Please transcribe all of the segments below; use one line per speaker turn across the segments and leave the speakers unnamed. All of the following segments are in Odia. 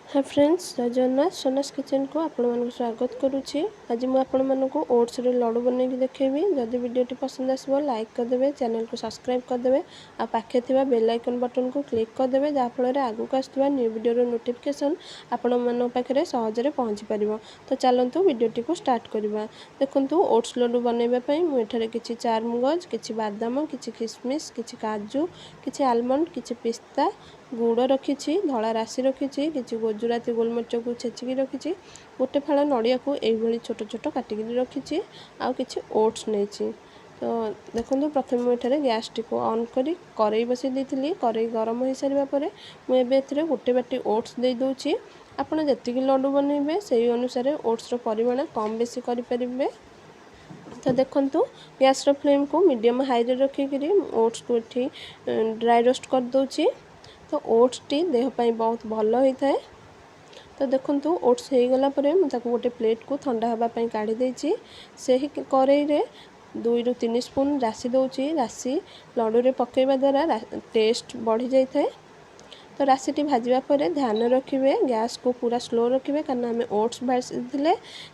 ହାଏ ଫ୍ରେଣ୍ଡସ୍, ଜୟ ଜଗନ୍ନାଥ। ସୋନାସ୍ କିଚେନ୍କୁ ଆପଣମାନଙ୍କୁ ସ୍ୱାଗତ କରୁଛି। ଆଜି ମୁଁ ଆପଣମାନଙ୍କୁ ଓଟ୍ସରେ ଲଡ଼ୁ ବନେଇକି ଦେଖେଇବି। ଯଦି ଭିଡ଼ିଓଟି ପସନ୍ଦ ଆସିବ, ଲାଇକ୍ କରିଦେବେ, ଚ୍ୟାନେଲକୁ ସବସ୍କ୍ରାଇବ୍ କରିଦେବେ ଆଉ ପାଖରେ ଥିବା ବେଲ୍ ଆଇକନ୍ ବଟନ୍କୁ କ୍ଲିକ୍ କରିଦେବେ, ଯାହାଫଳରେ ଆଗକୁ ଆସୁଥିବା ନ୍ୟୁ ଭିଡ଼ିଓର ନୋଟିଫିକେସନ୍ ଆପଣମାନଙ୍କ ପାଖରେ ସହଜରେ ପହଞ୍ଚି ପାରିବ। ତ ଚାଲନ୍ତୁ, ଭିଡ଼ିଓଟିକୁ ଷ୍ଟାର୍ଟ କରିବା। ଦେଖନ୍ତୁ, ଓଟ୍ସ ଲଡ଼ୁ ବନେଇବା ପାଇଁ ମୁଁ ଏଠାରେ କିଛି ଚାରମଗଜ, କିଛି ବାଦାମ, କିଛି କିସମିସ୍, କିଛି କାଜୁ, କିଛି ଆଲମଣ୍ଡ, କିଛି ପିସ୍ତା, ଗୁଡ଼ ରଖିଛି, ଧଳା ରାଶି ରଖିଛି, କିଛି ଗୁଜୁରାତି ଗୋଲମରିଚକୁ ଛେଚିକି ରଖିଛି, ଗୋଟେ ଫାଳ ନଡ଼ିଆକୁ ଏଇଭଳି ଛୋଟ ଛୋଟ କାଟିକିରି ରଖିଛି ଆଉ କିଛି ଓଟ୍ସ ନେଇଛି। ତ ଦେଖନ୍ତୁ, ପ୍ରଥମେ ମୁଁ ଏଠାରେ ଗ୍ୟାସ୍ଟିକୁ ଅନ୍ କରି କରେଇ ବସାଇ ଦେଇଥିଲି। କରେଇ ଗରମ ହୋଇସାରିବା ପରେ ମୁଁ ଏବେ ଏଥିରେ ଗୋଟେ ବାଟି ଓଟ୍ସ ଦେଇଦେଉଛି। ଆପଣ ଯେତିକି ଲଡ଼ୁ ବନେଇବେ, ସେଇ ଅନୁସାରେ ଓଟ୍ସର ପରିମାଣ କମ୍ ବେଶୀ କରିପାରିବେ। ତ ଦେଖନ୍ତୁ, ଗ୍ୟାସ୍ର ଫ୍ଲେମ୍କୁ ମିଡ଼ିୟମ୍ ହାଇରେ ରଖିକିରି ଓଟ୍ସକୁ ଏଠି ଡ୍ରାଏ ରୋଷ୍ଟ କରିଦେଉଛି। ତ ଓଟ୍ସଟି ଦେହ ପାଇଁ ବହୁତ ଭଲ ହୋଇଥାଏ। ତ ଦେଖନ୍ତୁ, ଓଟ୍ସ ହେଇଗଲା ପରେ ମୁଁ ତାକୁ ଗୋଟେ ପ୍ଲେଟ୍କୁ ଥଣ୍ଡା ହେବା ପାଇଁ କାଢ଼ି ଦେଇଛି। ସେହି କରେଇରେ 2ରୁ 3 ସ୍ପୁନ୍ ରାଶି ଦେଉଛି। ରାଶି ଲଡ଼ୁରେ ପକାଇବା ଦ୍ୱାରା ଟେଷ୍ଟ ବଢ଼ିଯାଇଥାଏ। ତ ରାଶିଟି ଭାଜିବା ପରେ ଧ୍ୟାନ ରଖିବେ, ଗ୍ୟାସ୍କୁ ପୁରା ସ୍ଲୋ ରଖିବେ, କାରଣ ଆମେ ଓଟ୍ସ ଭାଜିଥିଲେ,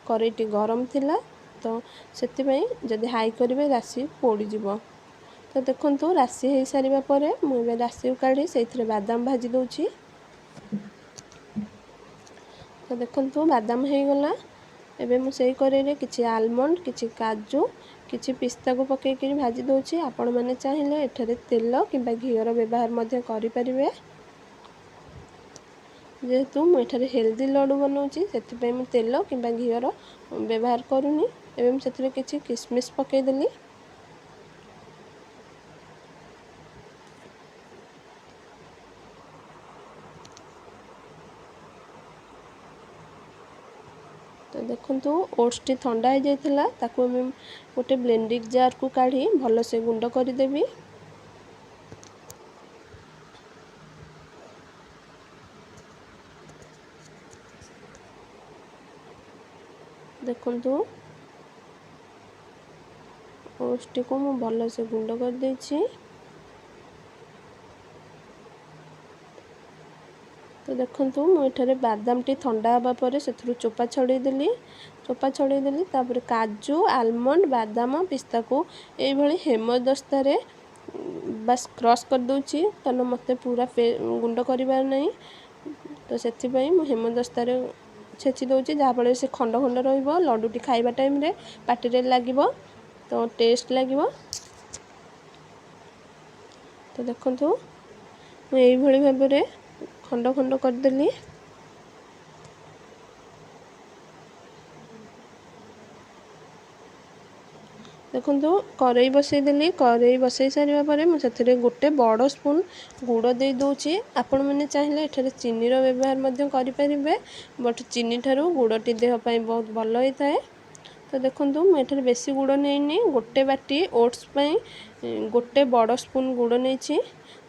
କରେଇଟି ଗରମ ଥିଲା। ତ ସେଥିପାଇଁ ଯଦି ହାଇ କରିବେ, ରାଶି ପୋଡ଼ିଯିବ। ତ ଦେଖନ୍ତୁ, ରାଶି ହେଇସାରିବା ପରେ ମୁଁ ଏବେ ରାଶିକୁ କାଢ଼ି ସେଇଥିରେ ବାଦାମ ଭାଜି ଦେଉଛି। ତ ଦେଖନ୍ତୁ, ବାଦାମ ହେଇଗଲା। ଏବେ ମୁଁ ସେଇ କରେଇରେ କିଛି ଆଲମଣ୍ଡ, କିଛି କାଜୁ, କିଛି ପିସ୍ତାକୁ ପକାଇକିରି ଭାଜି ଦେଉଛି। ଆପଣମାନେ ଚାହିଁଲେ ଏଠାରେ ତେଲ କିମ୍ବା ଘିଅର ବ୍ୟବହାର ମଧ୍ୟ କରିପାରିବେ। ଯେହେତୁ ମୁଁ ଏଠାରେ ହେଲ୍ଦି ଲଡ଼ୁ ବନାଉଛି, ସେଥିପାଇଁ ମୁଁ ତେଲ କିମ୍ବା ଘିଅର ବ୍ୟବହାର କରୁନି। ଏବେ ମୁଁ ସେଥିରେ କିଛି କିସମିସ୍ ପକାଇଦେଲି। ତ ଦେଖନ୍ତୁ, ଓଟ୍ସଟି ଥଣ୍ଡା ହେଇଯାଇଥିଲା, ତାକୁ ଆମେ ଗୋଟେ ବ୍ଲେଣ୍ଡିଂ ଜାର୍କୁ କାଢ଼ି ଭଲସେ ଗୁଣ୍ଡ କରିଦେବି। ଦେଖନ୍ତୁ, ଓଟ୍ସଟିକୁ ମୁଁ ଭଲସେ ଗୁଣ୍ଡ କରିଦେଇଛି। ତ ଦେଖନ୍ତୁ, ମୁଁ ଏଠାରେ ବାଦାମଟି ଥଣ୍ଡା ହେବା ପରେ ସେଥିରୁ ଚୋପା ଛଡ଼େଇ ଦେଲି। ଚୋପା ଛଡ଼େଇ ଦେଲି, ତାପରେ କାଜୁ, ଆଲମଣ୍ଡ, ବାଦାମ, ପିସ୍ତାକୁ ଏଇଭଳି ହେମଦସ୍ତାରେ ବାସ୍ କ୍ରସ୍ କରିଦେଉଛି, କାରଣ ମୋତେ ପୁରା ଗୁଣ୍ଡ କରିବାର ନାହିଁ। ତ ସେଥିପାଇଁ ମୁଁ ହେମଦସ୍ତାରେ ଛେଚି ଦେଉଛି, ଯାହାଫଳରେ ସେ ଖଣ୍ଡ ଖଣ୍ଡ ରହିବ। ଲଡ଼ୁଟି ଖାଇବା ଟାଇମ୍ରେ ପାଟିରେ ଲାଗିବ, ତ ଟେଷ୍ଟ ଲାଗିବ। ତ ଦେଖନ୍ତୁ, ମୁଁ ଏଇଭଳି ଭାବରେ ଖଣ୍ଡ ଖଣ୍ଡ କରିଦେଲି। ଦେଖନ୍ତୁ, କରେଇ ବସେଇଦେଲି। କରେଇ ବସେଇ ସାରିବା ପରେ ମୁଁ ସେଥିରେ ଗୋଟେ ବଡ଼ ସ୍ପୁନ୍ ଗୁଡ଼ ଦେଇଦେଉଛି। ଆପଣମାନେ ଚାହିଁଲେ ଏଠାରେ ଚିନିର ବ୍ୟବହାର ମଧ୍ୟ କରିପାରିବେ, ବଟ୍ ଚିନି ଠାରୁ ଗୁଡ଼ଟି ଦେହ ପାଇଁ ବହୁତ ଭଲ ହେଇଥାଏ। ତ ଦେଖନ୍ତୁ, ମୁଁ ଏଠାରେ ବେଶୀ ଗୁଡ଼ ନେଇନି। ଗୋଟେ ବାଟି ଓଟ୍ସ ପାଇଁ ଗୋଟେ ବଡ଼ ସ୍ପୁନ୍ ଗୁଡ଼ ନେଇଛି।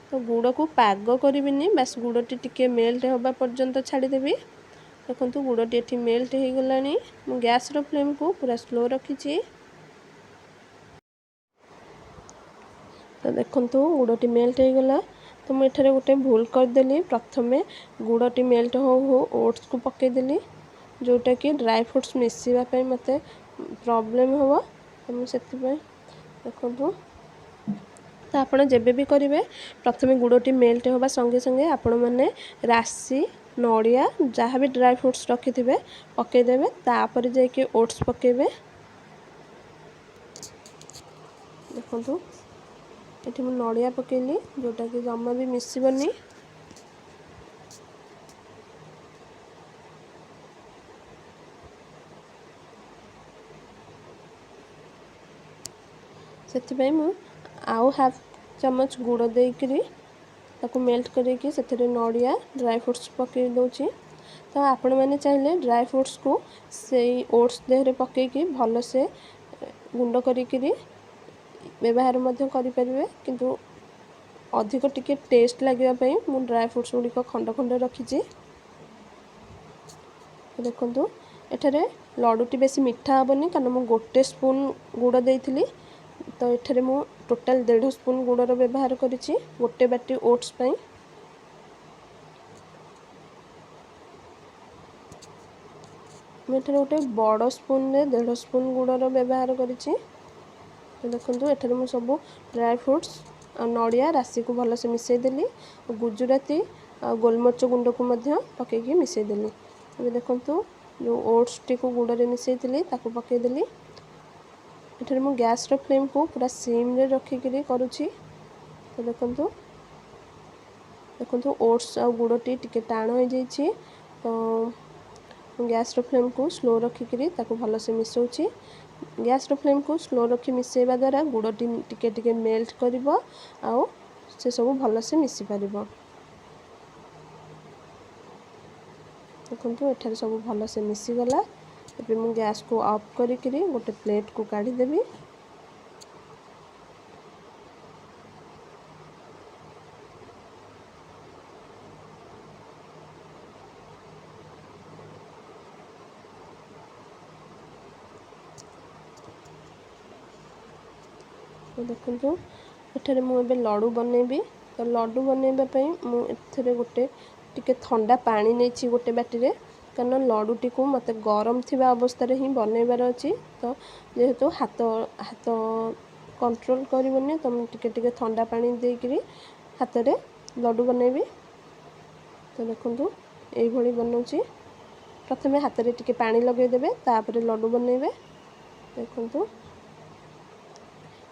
ତ ଗୁଡ଼କୁ ପାଗ କରିବିନି, ବାସ୍ ଗୁଡ଼ଟି ଟିକେ ମେଲ୍ଟ ହେବା ପର୍ଯ୍ୟନ୍ତ ଛାଡ଼ିଦେବି। ଦେଖନ୍ତୁ, ଗୁଡ଼ଟି ଏଠି ମେଲ୍ଟ ହେଇଗଲାଣି। ମୁଁ ଗ୍ୟାସ୍ର ଫ୍ଲେମ୍କୁ ପୁରା ସ୍ଲୋ ରଖିଛି। ତ ଦେଖନ୍ତୁ, ଗୁଡ଼ଟି ମେଲ୍ଟ ହେଇଗଲା। ତ ମୁଁ ଏଠାରେ ଗୋଟେ ଭୁଲ କରିଦେଲି। ପ୍ରଥମେ ଗୁଡ଼ଟି ମେଲ୍ଟ ହଉ ହଉ ଓଟ୍ସକୁ ପକାଇଦେଲି, ଯେଉଁଟାକି ଡ୍ରାଏ ଫ୍ରୁଟ୍ସ ମିଶିବା ପାଇଁ ମୋତେ ପ୍ରୋବ୍ଲେମ୍ ହେବ। ତ ମୁଁ ସେଥିପାଇଁ, ଦେଖନ୍ତୁ, ତ ଆପଣ ଯେବେ ବି କରିବେ, ପ୍ରଥମେ ଗୁଡ଼ଟି ମେଲ୍ଟ ହେବା ସଙ୍ଗେ ସଙ୍ଗେ ଆପଣମାନେ ରାଶି, ନଡ଼ିଆ, ଯାହା ବି ଡ୍ରାଏ ଫ୍ରୁଟ୍ସ ରଖିଥିବେ ପକାଇଦେବେ, ତାପରେ ଯାଇକି ଓଟ୍ସ ପକାଇବେ। ଦେଖନ୍ତୁ, ଏଠି ମୁଁ ନଡ଼ିଆ ପକାଇଲି, ଯେଉଁଟାକି ଜମା ବି ମିଶିବନି। ସେଥିପାଇଁ ମୁଁ ଆଉ ହାଫ୍ ଚାମଚ ଗୁଡ଼ ଦେଇକରି ତାକୁ ମେଲ୍ଟ କରିକି ସେଥିରେ ନଡ଼ିଆ, ଡ୍ରାଏ ଫ୍ରୁଟ୍ସ ପକାଇ ଦେଉଛି। ତ ଆପଣମାନେ ଚାହିଁଲେ ଡ୍ରାଏ ଫ୍ରୁଟ୍ସକୁ ସେଇ ଓଟ୍ସ ଦେହରେ ପକାଇକି ଭଲସେ ଗୁଣ୍ଡ କରିକିରି ବ୍ୟବହାର ମଧ୍ୟ କରିପାରିବେ, କିନ୍ତୁ ଅଧିକ ଟିକେ ଟେଷ୍ଟ ଲାଗିବା ପାଇଁ ମୁଁ ଡ୍ରାଏ ଫ୍ରୁଟ୍ସ ଗୁଡ଼ିକ ଖଣ୍ଡ ଖଣ୍ଡ ରଖିଛି। ଦେଖନ୍ତୁ, ଏଠାରେ ଲଡ଼ୁଟି ବେଶୀ ମିଠା ହେବନି, କାରଣ ମୁଁ ଗୋଟେ ସ୍ପୁନ୍ ଗୁଡ଼ ଦେଇଥିଲି। ତ ଏଠାରେ ମୁଁ ଟୋଟାଲ୍ ଦେଢ଼ ସ୍ପୁନ୍ ଗୁଡ଼ର ବ୍ୟବହାର କରିଛି ଗୋଟେ ବାଟି ଓଟ୍ସ ପାଇଁ। ମୁଁ ଏଠାରେ ଗୋଟେ ବଡ଼ ସ୍ପୁନରେ 1.5 ସ୍ପୁନ୍ ଗୁଡ଼ର ବ୍ୟବହାର କରିଛି। ତ ଦେଖନ୍ତୁ, ଏଠାରେ ମୁଁ ସବୁ ଡ୍ରାଏ ଫ୍ରୁଟ୍ସ ଆଉ ନଡ଼ିଆ ରାଶିକୁ ଭଲସେ ମିଶାଇ ଦେଲି। ଗୁଜୁରାତି ଆଉ ଗୋଲମରିଚ ଗୁଣ୍ଡକୁ ମଧ୍ୟ ପକାଇକି ମିଶାଇ ଦେଲି। ଏବେ ଦେଖନ୍ତୁ, ଯେଉଁ ଓଟ୍ସଟିକୁ ଗୁଡ଼ରେ ମିଶାଇଥିଲି ତାକୁ ପକାଇଦେଲି। ଏଠାରେ ମୁଁ ଗ୍ୟାସ୍ର ଫ୍ଲେମ୍କୁ ପୁରା ସିମ୍ରେ ରଖିକିରି କରୁଛି। ତ ଦେଖନ୍ତୁ, ଓଟ୍ସ ଆଉ ଗୁଡ଼ଟି ଟିକେ ଟାଣ ହେଇଯାଇଛି। ତ ମୁଁ ଗ୍ୟାସ୍ର ଫ୍ଲେମ୍କୁ ସ୍ଲୋ ରଖିକିରି ତାକୁ ଭଲସେ ମିଶାଉଛି। ଗ୍ୟାସ୍ର ଫ୍ଲେମ୍କୁ ସ୍ଲୋ ରଖି ମିଶାଇବା ଦ୍ୱାରା ଗୁଡ଼ଟି ଟିକେ ଟିକେ ମେଲ୍ଟ କରିବ ଆଉ ସେସବୁ ଭଲସେ ମିଶିପାରିବ। ଦେଖନ୍ତୁ, ଏଠାରେ ସବୁ ଭଲସେ ମିଶିଗଲା। ଏବେ ମୁଁ ଗ୍ୟାସ୍କୁ ଅଫ୍ କରିକିରି ଗୋଟେ ପ୍ଲେଟ୍କୁ କାଢ଼ିଦେବି। ଦେଖନ୍ତୁ, ଏଠାରେ ମୁଁ ଏବେ ଲଡ଼ୁ ବନେଇବି। ତ ଲଡ଼ୁ ବନେଇବା ପାଇଁ ମୁଁ ଏଥିରେ ଗୋଟେ ଟିକେ ଥଣ୍ଡା ପାଣି ନେଇଛି ଗୋଟେ ବାଟିରେ, କାରଣ ଲଡ଼ୁଟିକୁ ମୋତେ ଗରମ ଥିବା ଅବସ୍ଥାରେ ହିଁ ବନେଇବାର ଅଛି। ତ ଯେହେତୁ ହାତ କଣ୍ଟ୍ରୋଲ୍ କରିବନି, ତ ମୁଁ ଟିକେ ଟିକେ ଥଣ୍ଡା ପାଣି ଦେଇକିରି ହାତରେ ଲଡ଼ୁ ବନେଇବି। ତ ଦେଖନ୍ତୁ, ଏଇଭଳି ବନଉଛି। ପ୍ରଥମେ ହାତରେ ଟିକେ ପାଣି ଲଗାଇଦେବେ, ତାପରେ ଲଡ଼ୁ ବନେଇବେ। ଦେଖନ୍ତୁ,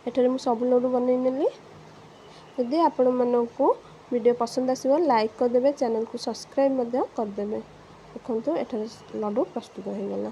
ଏଠାରେ ମୁଁ ସବୁ ଲଡ଼ୁ ବନେଇ ନେଲି। ଯଦି ଆପଣମାନଙ୍କୁ ଭିଡ଼ିଓ ପସନ୍ଦ ଆସିବ, ଲାଇକ୍ କରିଦେବେ, ଚ୍ୟାନେଲକୁ ସବସ୍କ୍ରାଇବ୍ ମଧ୍ୟ କରିଦେବେ। ଦେଖନ୍ତୁ, ଏଠାରେ ଲଡ଼ୁ ପ୍ରସ୍ତୁତ ହୋଇଗଲା।